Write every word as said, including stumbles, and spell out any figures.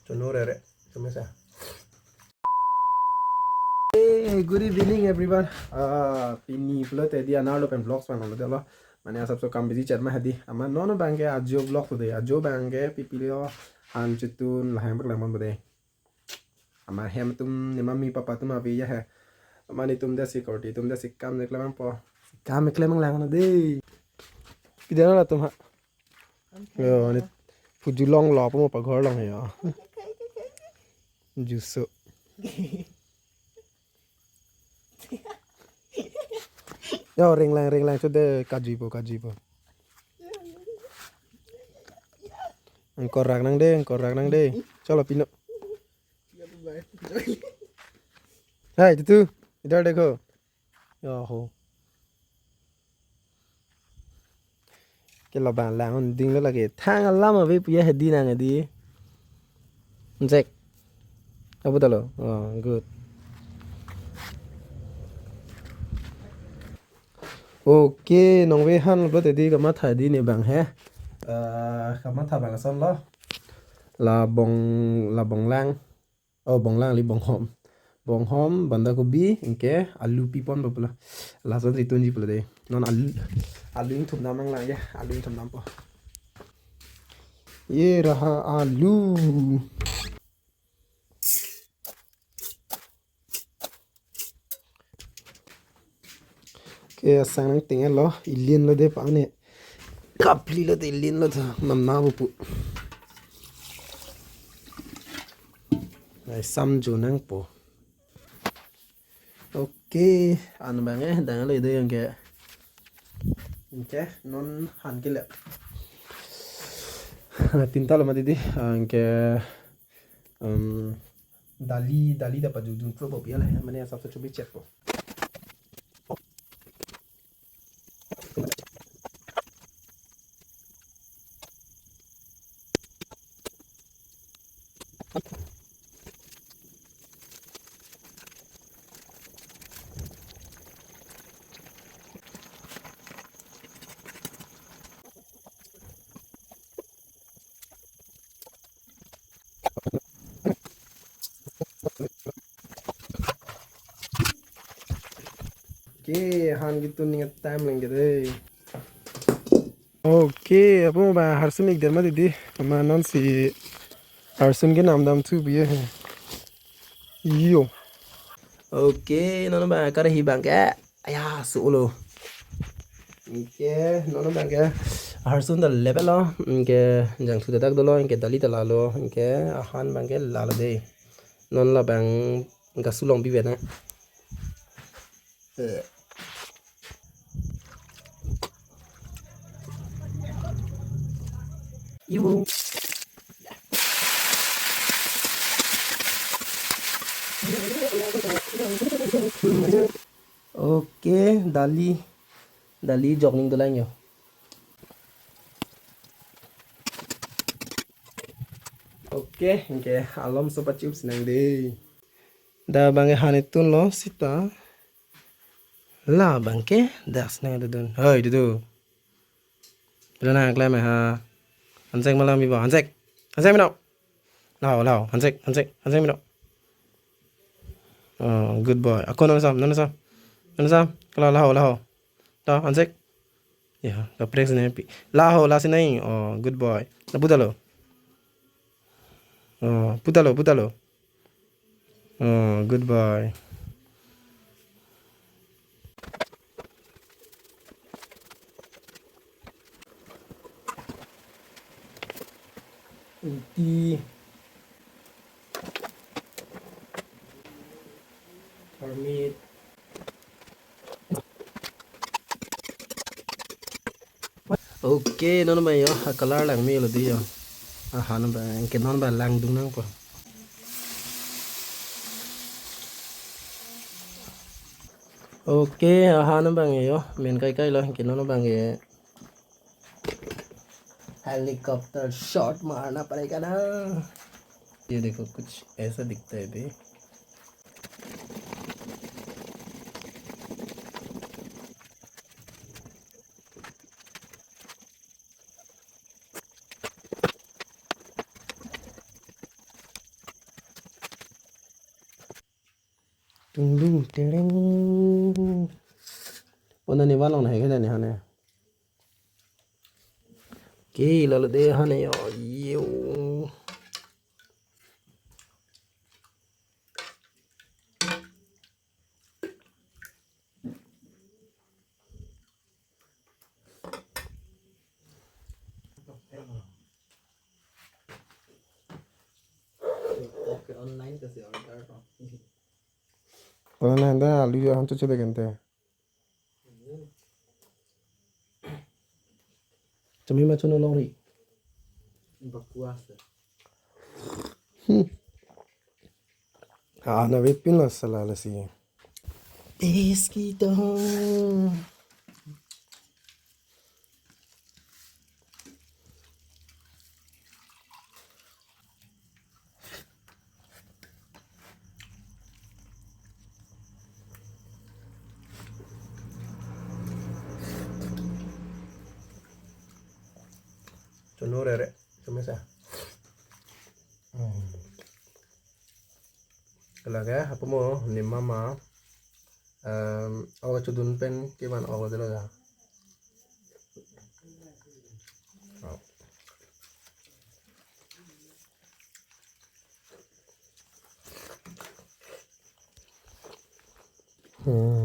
Chunu rere, chumesa. Hey, good evening, everyone. Ah, pini pulote dei anerlo pen vlogs panglo dei lo. Mane asapso kam busy chet ma hadi. Amat non abangke ajo vlog dei. Ajo abangke pipilo han chitun lahai bak lamon dei. Amat hem atum ne mami papa atum ave ya he. Amat netum dei si korte atum dei si kam ne klemangpo. Kam ne klemang lang dei. Pidana latum ha. Yo, ne pujulong lo, apa mo paghor long yo. Juso. Yo, ring lang, ring lang, sudah kaji po, kaji po. Angkor rak nang dei, angkor rak nang dei. Chalo pino. Hai, itu, idhar dekho. Yo ho. Ke labang lang un ding lo lagi. Thang alam ave pu ya hedi nang hedi. Cek. Abu talo. Oh, good. Okay, nong ve han lo tedi kamatha dei ne abang he. Eh, kamatha abang ason lo. La bong, la bong lang. Oh, bong lang li bonghom. Bonghom, banda kobi, anke alu pipon po pulo. Lason si tunji pulo dei. Non alu, alu ingthum dam nang lang ya, alu ingthum dampo. Ye raha alu. Ke asang nangting lo, ilin lo dei pa ne. Kapli lo dei, ilin lo dei, mama bupu. Ai, sam jo nangpo. Okay, an abang eh, dang lo ide yang ke. Anke, non han ke le. Ana tinta lo mati dei, anke, um, dali, dali da pajudun pro bo biar lah ya, mane asap secubi cek po. Okay, han gitu ning time lang gitu. Okay, apa ba harsun ik der mati dei. Ama non si harsun ke nam dam thu biye he. Yo. Okay, non ba kar hi bang ke. Aya, su ulo. Anke, non abang ke harsun ta level lo. Anke, jangthu ta dak dolo, anke dali ta lalo, anke ahan abang ke lalo dei. Non labang gasu long bibe na. Eh. Yu. Okay, dali, dali jok ning dolang yo. Okay, anke alom so pachiup sinang dei. Da abang ke han itun lo sita. La abang ke dak sinang dudun. Hoi, dudu. Pila nang klem ha. Hansek malam bibo. Hansek. Hansek mino. Lao, lao. Hansek, hansek, hansek mino. Oh, good boy. Ako non sam, non sam. Non sam. Kalau lao, lao. Lao, hansek. Ya, kaprek sini pi. Lao, la sini. Oh, good boy. Na putalo. Oh, putalo, putalo. Oh, good boy. Inti. Permit. Okay, non abang yo, a color lang me lo dei yo. Ahan abang, anke non abang langdun nangpo. Okay, ahan abang yo, men kai kai lo, anke non abang ke helicopter shot मारना पड़ेगा ना। ये देखो, कुछ ऐसा दिखता है बे। Dung tereng. Pona ni balong na hege ni hane. Oke, lalu deh hane yo. Yo. Oke, online kasi order ko. Pona na anda alu ya hantu chede gente. Chami ma chuno longri. Bakwas. Hmm. Ah, na vepin la sala la si. Taste kita. Chunu rere, chumesa. Hmm. Lake, apa mo, nima ma, em, awa chudun pen kiman awa delo ya. Oh. Hmm.